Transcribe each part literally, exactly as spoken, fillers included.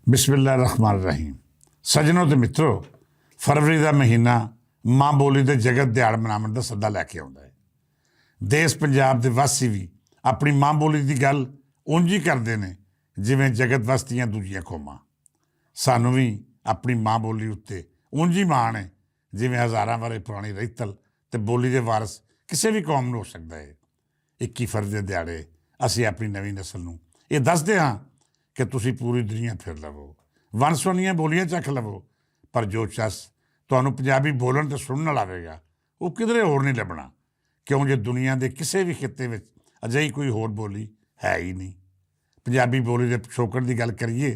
بسم اللہ الرحمن الرحیم۔ سجنوں تے متروں، فروری دا مہینہ ماں بولی دے جگت دیہاڑ مناون دا سدا لے کے آوندا ہے۔ دیس پنجاب دے واسی وی اپنی ماں بولی دی گل اونجی کردے نے، جویں جگت وستیاں دوجیاں قوماں۔ سانوں وی اپنی ماں بولی اتے اونجی مان ہے، جویں ہزاراں وارے پرانی رہتل تے بولی دے وارث کسے وی قوم نوں ہو سکدا ہے۔ اکی فرد دے دیہاڑے اسی اپنی نوی نسل نوں ایہہ دسدے ہاں کہ تسی پوری دنیا پھر لوو، ون سونیاں بولیاں چکھ لوو، پر جو چس تہانوں پنجابی بولن تے سنن نال آوے گا، او کدرے ہور نئیں لبھنا۔ کیوں جے دنیا دے کسے وی خطے وچ اجہی کوئی ہور بولی ہے ہی نئیں۔ پنجابی بولی دے پچھوکڑ دی گل کریے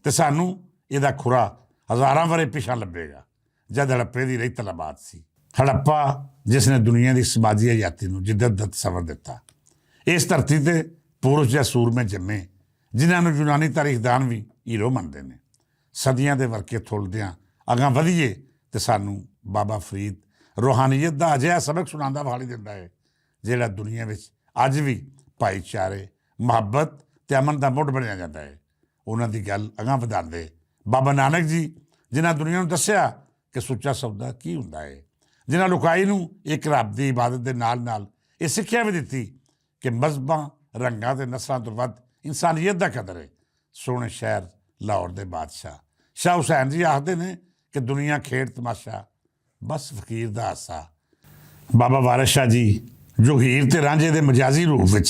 تے سانوں ایہدا کھرا ہزاراں ورے پیشاں لبھے گا، جد ہڑپے دی رہی طلبات سی۔ ہڑپا، جس نے دنیا دی سماجی حیاتی نوں جدت دا تصور دتا۔ اس دھرتی تے پورش یا سور میں جمے، جنہاں نوں یونانی تاریخ دان وی ہیرو مندے نے۔ صدیاں دے ورقے تھولدیاں اگاں ودھیے تے سانوں بابا فرید روحانیت دا اجہا سبق سناندا وہالی دیندا ہے، جیہڑا دنیا وچ اج وی بھائی چارے، محبت تے امن دا مڈ بنیا جاندا ہے۔ انہاں دی گل اگاں ودھاندے بابا نانک جی، جنہاں دنیا نوں دسیا کہ سچا سودا کی ہوندا ہے، جنہاں لوکائی نوں اک رب دی عبادت دے نال نال ایہہ سکھیا وی دتی کہ مذہباں، رنگاں تے نسلاں توں ودھ انسانیت دا قدر ہے۔ سونے شہر لاہور دے بادشاہ شاہ حسین جی آکھدے نے کہ دنیا کھیڈ تماشا، بس فقیر دا ہاسا۔ بابا وارث شاہ جی جو ہیر تے رانجھے دے مجازی روپ وچ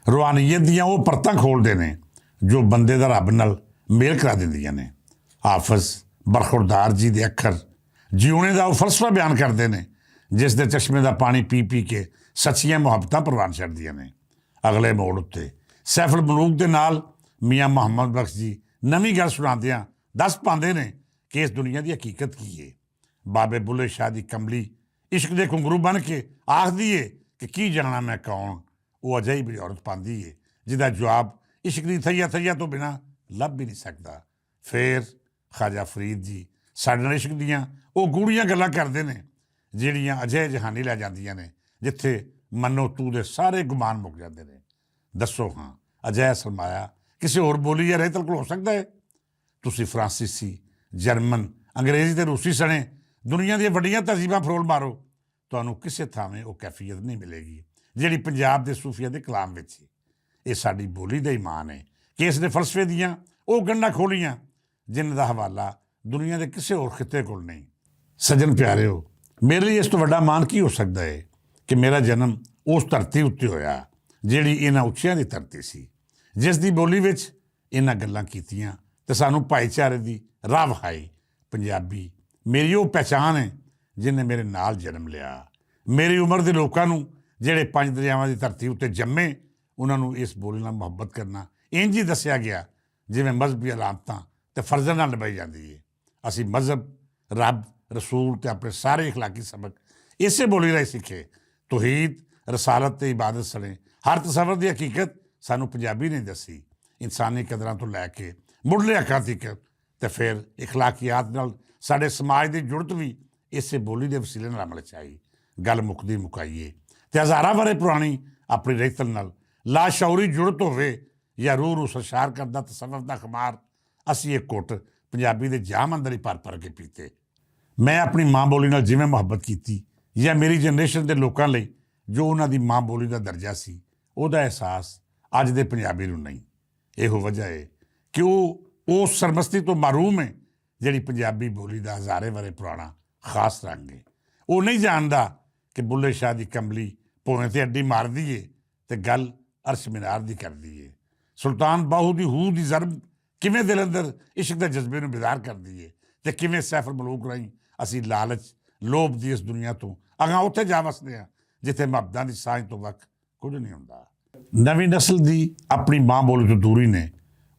روحانیت دیاں او پرتاں کھولدے نے جو بندے دا رب نال میل کرا دیندیاں نے۔ حافظ برخوردار جی دے اکھر جیونے دا او فلسفہ بیان کردے نے، جس دے چشمے دا پانی پی پی کے سچیاں محبتاں پروان چڑھدیاں نے۔ اگلے موڑ اتے سیف الملوک دے نال میاں محمد بخش جی نویں گل سناندیاں دس پاندے نے کہ اس دنیا دی حقیقت کی ہے۔ بابے بلے شاہ دی کملی عشق دے کنگرو بن کے آکھدی ہے کہ کی جاننا میں کون، او اجہی بری عورت پاندی ہے جس دا جواب عشق دی تھیا تھیا توں بنا لب بھی نہیں سکدا۔ فیر خواجہ فرید جی ساڈے نال عشق دیاں او گوڑیاں گلاں کردے نے، جیڑیاں اجہے جہانی لے جاندیاں نے، جتھے منو تو دے سارے گمان مک جاندے نے۔ دسو ہاں، اجہا سرمایہ کسے ہور بولی یا رہتل کول ہو سکدا ہے؟ تسی فرانسیسی، جرمن، انگریزی تے روسی سنے دنیا دیاں وڈیاں تہذیباں فرول مارو، تہانوں کسے تھاویں او کیفیت نہیں ملے گی جیڑی پنجاب دے صوفیاں دے کلام وچ ہے۔ ایہہ ساڈی بولی دا ایمان ہے کہ اس نے فلسفے دیاں او گنڈاں کھولیاں جنہاں دا حوالہ دنیا دے کسے ہور خطے کول نہیں۔ سجن پیارے ہو، میرے لئی اس توں وڈا مان کی ہو سکدا ہے کہ میرا جنم اس دھرتی اتے ہویا جیڑی انہاں اچیاں دی دھرتی سی، جس دی بولی وچ انہاں گلاں کیتیاں تے سانوں بھائی چارے دی راہ وہائی۔ پنجابی میری او پہچان ہے جن نے میرے نال جنم لیا۔ میری عمر دے لوکاں نوں جیڑے پنج دریاواں دی دھرتی اتے جمے، انہاں نوں اس بولی نال محبت کرنا انج ہی دسیا گیا جویں مذہبی علامتاں تے فرضاں نال نبھائی جاندی ہے۔ اسی مذہب، رب، رسول تے اپنے سارے اخلاقی سبق اسے بولی راہی سکھے۔ توحید، رسالت تے عبادت سنے ہر تصور دی حقیقت سانوں پنجابی نے دسی۔ انسانی قدراں توں لے کے مڈلے حقاں تک تے فیر اخلاقیات نال ساڈے سماج دی جڑت وی اسے بولی دے وسیلے نال عمل چ آئی۔ گل مکدی مکائیے تے ہزاراں ورے پرانی اپنی رہتل نال لاشعوری جڑت ہووے یا روح روح سرشار کردا تصوف دا خمار، اسی ایک گھٹ پنجابی دے جام اندر ہی پر پر کے پیتے۔ میں اپنی ماں بولی نال جویں محبت کیتی یا میری جنریشن دے لوکاں لئی جو انہاں دی ماں بولی دا درجہ سی، او دا احساس اج دے پنجابی نوں نہیں۔ ایہو وجہ ہے کہ او او سرمستی تو محروم ہے جڑی پنجابی بولی دا ہزارے ورے پرانا خاص رنگ ہے۔ او نہیں جاندا کہ بلے شاہ دی کمبلی پویں تے اڈی مار دیے تے گل عرش مینار دی کر دیے۔ سلطان باہو دی ہو دی ضرب کیویں دل اندر عشق دے جذبے نوں بیدار کر دیے تے کیویں سیف الملوک راہیں اسی لالچ لوب دی اس دنیا توں اگاں اوتھے جا وسدے ہاں جتھے محبتاں دی سانجھ توں وقت کچھ نہیں ہوندا۔ نویں نسل دی اپنی ماں بولی توں دوری نے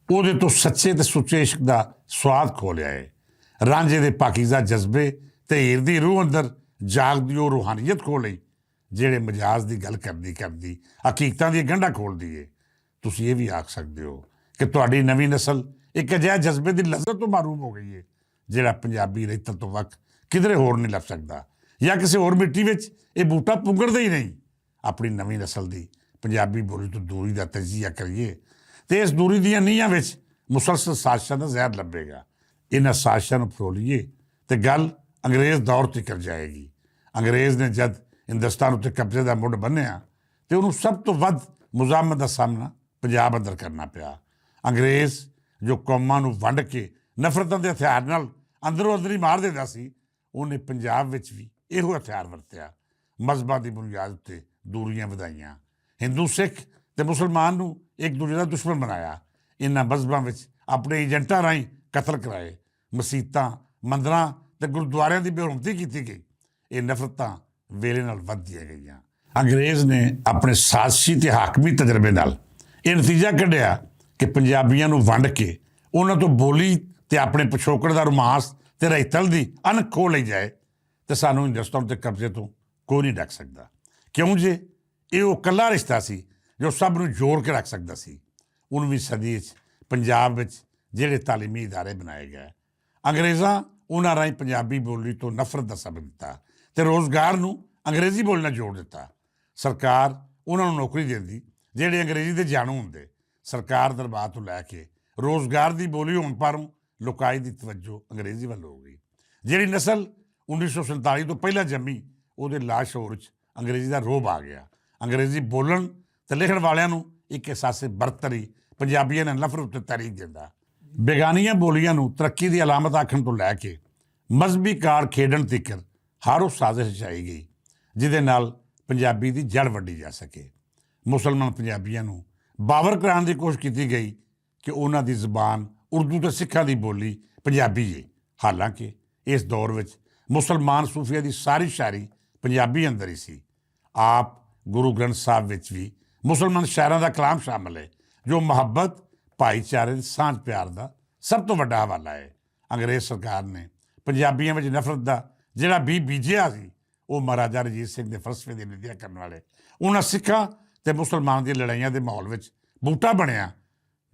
اوہدے توں سچے تے سچے عشق دا سواد کھو لیا ہے۔ رانجھے دے پاکیزہ جذبے تے ہیر دی روح اندر جاگ دی او روحانیت کھو لئی جیہڑے مجاز دی گل کردی کردی حقیقتاں دی گنڈا کھول دیے۔ تسی ایہہ وی آکھ سکدے ہو کہ تہاڈی نویں نسل اک اجہے جذبے دی لذت توں معروم ہو گئی ہے جیہڑا پنجابی رہتل توں وقت کدھرے ہور نہیں لب سکدا۔ یا کسے ہور مٹی وچ ایہہ بوٹا پنگڑدا ہی نہیں۔ اپنی نویں نسل دی پنجابی بولی توں دوری دا تجزیہ کریے تے اس دوری دیاں نیاں وچ مسلسل سازشاں دا زہر لبھے گا۔ انہاں سازشاں نوں پھرولیے تے گل انگریز دور تک کر جائے گی۔ انگریز نے جد ہندوستان اتے قبضے دا مڈ بنیا تے انہوں سب تو ودھ مزاحمت دا سامنا پنجاب اندر کرنا پیا۔ انگریز جو قوماں نوں ونڈ کے نفرتاں دے ہتھیار نال اندروں اندر ہی مار دیندا سی، انہیں پنجاب وچ وی ایہو ہتھیار ورتیا۔ مذہباں دی بنیاد اتے دوریاں ودھائیاں۔ ہندو سکھ تے مسلمان نوں ایک دوجے دا دشمن بنایا۔ انہاں مذہباں وچ اپنے ایجنٹاں راہیں قتل کرائے۔ مسیتاں، مندراں تے گردواریاں دی بے حرمتی کیتی گئی۔ یہ نفرتاں ویلے نال ودھدیاں گئیاں۔ انگریز نے اپنے سازشی تے حاکمی تجربے نال یہ نتیجہ کڈیا کہ پنجابیاں نوں ونڈ کے انہاں تو بولی تے اپنے پچھوکڑ دا رومانس تے رہتل دی انکھ کھو لئی جائے تے سانوں ہندوستان تے قبضے تو کوئی نہیں ڈک سکدا۔ کیوں جے؟ یہ وہ کلا رشتہ سی جو سب نوں جوڑ کے رکھ سکدا سی۔ انویں صدی وچ پنجاب وچ جڑے تعلیمی ادارے بنائے گئے، انگریزاں انہاں راہیں پنجابی بولی تو نفرت دا سبق دتا تے روزگار نوں انگریزی بولی نال جوڑ دتا۔ سرکار انہاں نوں نوکری دیندی جڑے انگریزی دے جانو ہوندے۔ سرکار دربار تو لے کے روزگار دی بولی ہون پاروں لوکائی دی توجہ انگریزی ول ہو گئی۔ جڑی نسل انیس سو سینتالیس تو پہلا جمی، او دے لاشعور وچ انگریزی دا روب آ گیا۔ انگریزی بولن تے لکھن والیاں نوں ایک احساس برتری پنجابیاں نے نفرت اتے تحریک دیندا۔ بیگانیاں بولیاں نوں ترقی دی علامت آکھن تو لے کے مذہبی کارڈ کھیڈن تیکر ہر وہ سازش چائی گئی جدے نال پنجابی دی جڑ وڈی جا سکے۔ مسلمان پنجابیاں نوں باور کرانے دی کوشش کیتی گئی کہ انہاں دی زبان اردو تے سکھاں دی بولی پنجابی ہے۔ حالانکہ اس دور وچ مسلمان صوفیاں دی ساری شاعری پنجابی اندر ہی سی۔ آپ گرو گرنتھ صاحب وچ وی مسلمان شاعراں دا کلام شامل ہے جو محبت، بھائی چارے دی سانجھ پیار دا سب توں وڈا حوالہ ہے۔ انگریز سرکار نے پنجابیاں وچ نفرت دا جڑا بی بیجیا سی، وہ مہاراجا رجیت سنگھ دے فلسفے دی ندیا کرن والے انہاں سکھاں تے مسلمان دی لڑائیاں دے ماحول وچ بوٹا بنیا،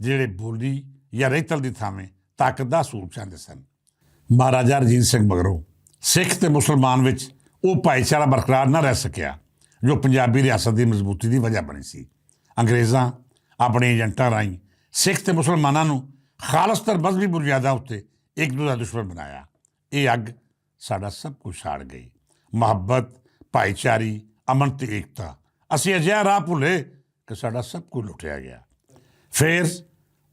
جڑے بولی یا رہتل دی تھاویں طاقت دا اصول چاہندے سن۔ مہاراجا رجیت سنگھ مگروں سکھ تے مسلمان وچ وہ بھائی چارہ برقرار نہ رہ سکیا جو پنجابی ریاست دی مضبوطی دی وجہ بنی سی۔ انگریزاں اپنے ایجنٹاں راہیں سکھ تے مسلماناں نوں خالص تر مذہبی بنیاداں اتے ایک دوجے دا دشمن بنایا۔ یہ اگ ساڈا سب کچھ ساڑ گئی۔ محبت، بھائی چاری، امن تے ایکتا، اسی اجہا راہ بھولے کہ ساڈا سب کچھ لٹیا گیا۔ فیر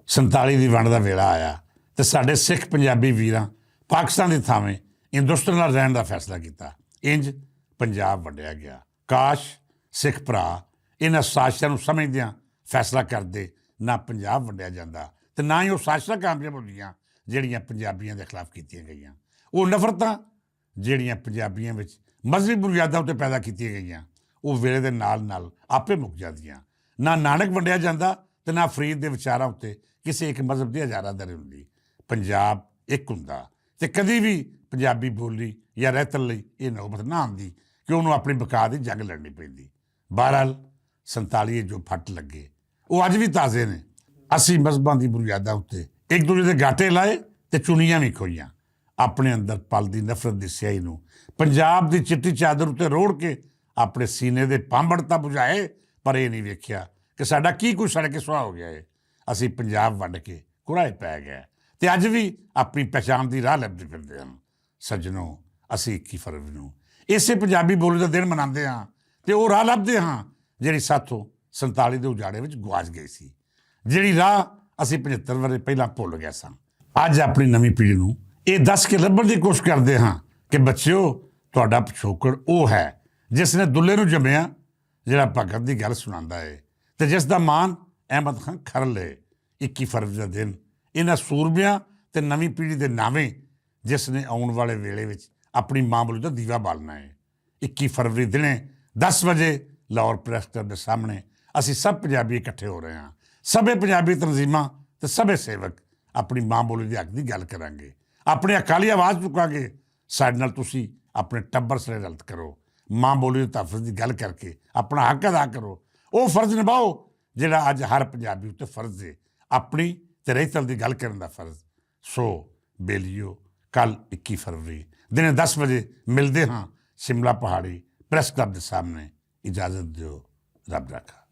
سینتالی دی ونڈ دا ویلا آیا تے ساڈے سکھ پنجابی ویراں پاکستان دی تھاویں ہندوستان نال رہن دا فیصلہ کیتا۔ انج پنجاب ونڈیا گیا۔ کاش سکھ بھرا انہاں سازشاں نوں سمجھدیاں فیصلہ کردے، نہ پنجاب ونڈیا جاندا تے نہ ہی وہ سازشاں کامیاب ہوندیاں جڑیاں پنجابیاں دے خلاف کیتیاں گئیاں۔ وہ نفرتاں جڑیاں پنجابیاں وچ مذہبی بنیاداں اتے پیدا کیتیاں گئیاں، وہ ویلے دے نال نال آپے مک جاندیاں۔ نہ نانک ونڈیا جاندا تے نہ فرید دے وچاراں اتے کسے ایک مذہب دی اجارہ داری ہوندی۔ پنجاب ایک ہوندا تے کدی وی پنجابی بولی یا رہتل لئی یہ نوبت نہ آندی کہ انہوں اپنی بقا دی جنگ لڑنی پیندی۔ بہرحال، سینتالی جو پھٹ لگے، وہ اج وی تازے نے۔ اسی مذہباں دی بنیاداں اتے ایک دوجے دے گاٹے لائے تے چنیاں وی کھوئیاں۔ اپنے اندر پل دی نفرت دی سیاہی نوں پنجاب دی چٹی چادر اتے روڑ کے اپنے سینے دے پامبڑ تاں بجھائے، پر یہ نہیں ویکھیا کہ ساڈا کی کچھ سڑ کے سواہ ہو گیا ہے۔ اسی پنجاب ونڈ کے کڑائے پے گئے تے اج وی اپنی پہچان دی راہ لبھدے پھردے ہاں۔ سجنو، اسی اکی فروری نوں اسے پنجابی بولی دا دن مناندے ہاں تے او راہ لبھدے ہاں جڑی ساتھوں سینتالی دے اجاڑے وچ گواچ گئی سی، جڑی راہ اسی پچھتر ورے پہلاں بھول گئے ساں۔ اج اپنی نویں پیڑھی نوں اے دس کے لبھن دی کوشش کردے ہاں کہ بچیو، تہاڈا پچھوکڑ او ہے جس نے دلے نوں جمیا، جڑا بھگت دی گل سناندا ہے تے جس دا مان احمد خان کھرل ہے۔ اکی فروری دا دن انہاں سورمیاں تے نویں پیڑھی دے ناویں جس نے آؤن والے ویلے وچ اپنی ماں بولی دا دیوا بالنا ہے۔ اکی فروری دنے دس وجے لاہور پریس کلب دے سامنے اسی سب پنجابی اکٹھے ہو رہے ہاں۔ سبھے پنجابی تنظیماں تے سبھے سیوک اپنی ماں بولی دے حق دی گل کرانگے، اپنی اکالی آواز چکانگے۔ ساڈے نال تسی اپنے ٹبر سرے رلت کرو، ماں بولی دے تحفظ دی گل کر کے اپنا حق ادا کرو۔ او فرض نبھاؤ جڑا اج ہر پنجابی اتے فرض ہے، اپنی تے رہتل دی گل کرن دا فرض۔ سو بیلیو، کل اکی فروری دنے دس وجے ملدے ہاں شملہ پہاڑی پریس کلب دے سامنے۔ اجازت دیو، رب رکھا۔